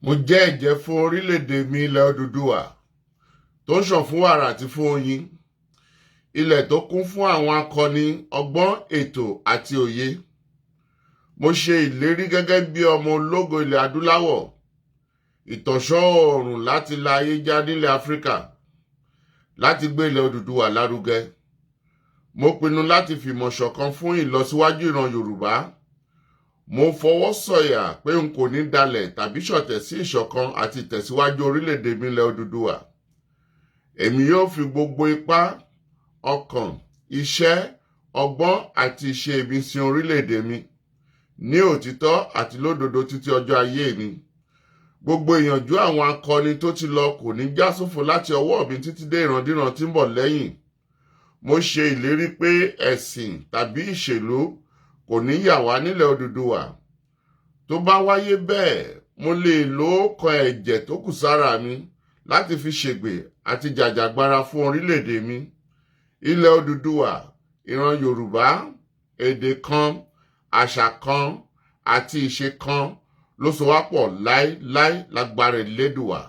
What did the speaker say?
Mo jẹ́ ẹ̀jẹ́ fún orílẹ̀-èdè mi, ilẹ̀ Odùduwà, tó ń ṣàn fún wàrà àti fún oyin, ilẹ̀ tó kún fún àwọn akọni, ọgbọ́n, ètò àti òye. Mo ṣe ìlérí gẹ́gẹ́ bí ọmọ ológo ilẹ̀ adúláwọ̀, ìtànṣán oòrùn láti la ayé já nílẹ̀ Áfíríkà, láti gbé ilẹ̀ Odùduwà lárugẹ. Mo pinnu láti fìmọ̀ ṣọ̀kan fún ìlọsíwájú ìran Yorùbá. Mo fọwọ́ sọ̀yà pé n kò ní dalẹ̀ tàbí ṣọ̀tẹ̀ sí ìṣọ̀kan àti ìtẹ̀síwájú orílẹ̀-èdè mi, ilẹ̀ Odùduwà. Èmi yóò fi gbogbo ipá, ọkàn, iṣẹ́, ọgbọ́n àti ìṣe mi sin orílẹ̀-èdè mi ní òtítọ́ àti lódodo títí ọjọ́ ayé mi. Gbogbo ìyànjú àwọn akọni tó ti lọ kò ní já sófo láti ọwọ́ mi títí dé ìrandíran tí ń bọ̀ lẹ́yìn. Mo ṣe ìlérí pé ẹ̀sìn tàbí ìṣèlú kò ní yà wá nílẹ̀ Odùduwà. Tó bá wáyé bẹ́ẹ̀, mo lè lo kan ẹ̀jẹ̀ tó kù sára mi láti fi ṣègbè àti jàjàgbara fún orílẹ̀-èdè mi, ilẹ̀ Odùduwà, ìran Yorùbá. Èdè kan, àṣà kan àti ìṣe kan ló so wá pọ̀ láéláé, lágbára Elédùwà.